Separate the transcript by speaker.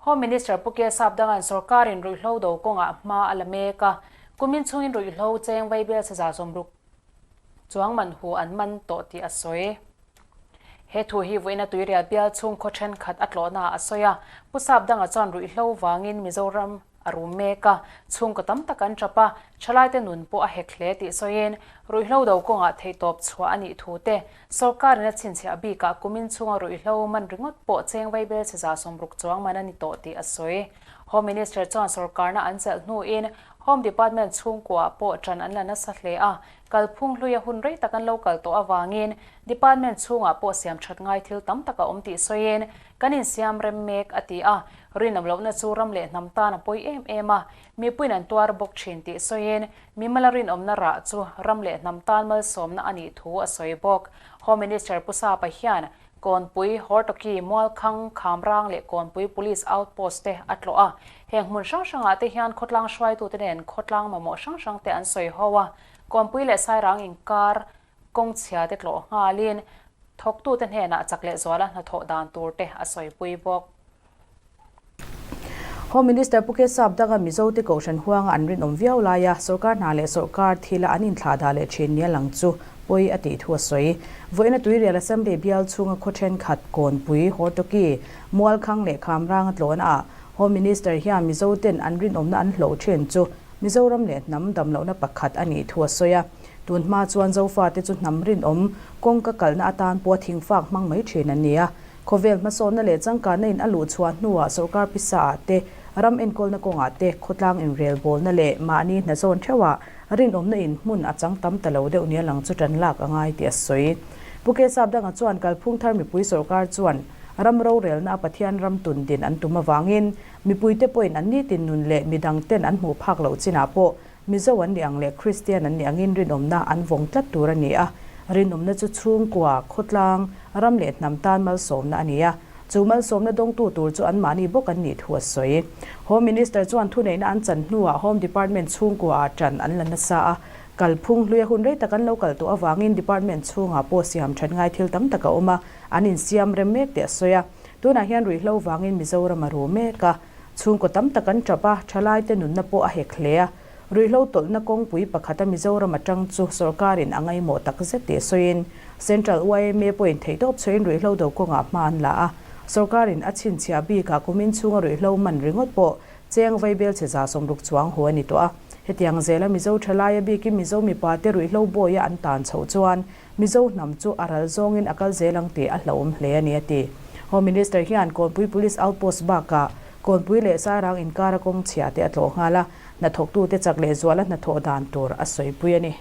Speaker 1: Home Minister Pu K Sapdanga'n sorkarin ruihhlo do kawngah hma a la mek a, kumin chungin ruihhlo cheng vaibel saza 60 chuang man hu an man tawh tih a sawi. He thu hi vawiina Tuirial bial chhung khaw thenkhat a tlawhnaah a sawi a, Pu Sapdanga chuan ruihhlo vangin Mizoram a rum mek a, chhungkaw tam tak an tap a, thalaite nun pawh a hek hle tih sawiin ruihhlo do kawngah theihtawp chhuah a nih thu te, sorkarin a chhinchhiah bikah kumin chhunga ruihhlo man ringawt pawh cheng vaibel chhe 60 chuang man a ni tawh tih a sawi. Home Minister chuan sorkarna an chelh hnuin Home Department chhungkuaah pawh ṭan an la nasa hle a, kalphung hluia hun rei tak an lo kal tawh avangin Department chhungah pawh siam ṭhat ngai thil tam tak a awm tih sawiin kan insiam rem mek a ti a, rinawm lohna chu ram leh hnam tan a pawi em em a, mipuiin an tuar bawk ṭhin tih sawiin mimala rinawmna rah chu ram leh hnam tan malsawmna a nih thu a sawi bawk. Home Minister Pu Sapa hian Kawnpui, Hortoki, Mualkhang, Khamrang leh Kawnpui Police Outpost te a tlawh a. Heng hmun hrang hrangah te hian khawtlang hruaitute nen khawtlang mamawh hrang hrang te an sawi ho a. Kawnpui leh Sairang inkar kawngchhia te tlawh nghalin thawktute hnenah chak leh zuala hnathawh dan tur te a sawipui bawk.
Speaker 2: Home Minister Pu K Sapdanga Mizote Kohhran huanga an rinawm viau laia sorkar hna leh sorkar thila an inthlahdah leh thin nia lang chu pawi a tih thu a sawi. Vawiina Tuirial Assembly bial chhunga khaw thenkhat Kawnpui, Hortoki, Mualkhang leh Khamranga tlawhnaah Home Minister hian Mizoten an rinawmna an hloh thin chu Mizoram leh hnam damlohna pakhat a nih thu a sawi a. Tun hma chuan Zofate chu hnam rinawm kawngka kalna atan pawha thingfak hmang mai thin an ni a. Khawvel hmasawnna leh changkanna in a luh chhuah hnuah sorkar pisa ah te, ram enkawlna kawngah te, khawtlang inrelbawlna leh mahni hna zawn theuhah rinawmna in hmun a chang tam ta lo deuh nia lang chu tan lak a ngai tih a sawi. Pu K Sapdanga chuan kalphung thar mipui sorkar chuan ram rorelna a Pathian ram tun din an tum avangin mipuite pawhin an nitin nun leh midang ten an hmuh phak loh chinah pawh Mizo an nih ang leh Kristian an nih angin rinawmna an vawng tlat tur a ni a. Rinawmna chu chhungkua, khawtlang, ram leh hnam tan malsawmna a ni a. Chu malsawmna dawngtu tur chu anmahni bawk an nih thu a sawi. Home Minister chuan thuneihna an chan hnuah Home Department chhungkuaah ṭan an la nasa a. Kalphung hluia hun rei tak an lo kal tawh avangin Department chhungah pawh siam ṭhat ngai thil tam tak a awm a, an insiam rem mek tih a sawi a. Tunah hian ruihhlo vangin Mizoram a ru mek a. Chhungkaw tam tak an tap a, thalaite nunna pawh a hek hle a. Ruihhlo tawlhna kawngpui pakhata Mizoram atang chu sorkarin a ngaimawh tak zet tih sawiin Central yma pawhin theihtawp chhuahin ruihhlo do kawngah hma an la a. Sorkarin a chhinchhiah bikah kumin chhunga ruihhlo man ringawt pawh cheng vaibel chhe 60 chuang hu a ni tawh a. Hetiang zela Mizo thalaia bikin Mizo mipate ruihhlo bawia an tan chhoh chuan Mizo hnam chu a ral zawngin a kal zel ang tih a hlauhawm hle a ni a ti. Home Minister hian Kawnpui Police Outpost bakah Kawnpui leh Sairang inkara kawng chhia te a tlawh nghal a, hnathawktute chak leh zuala hnathawh dan tur a sawipui a ni.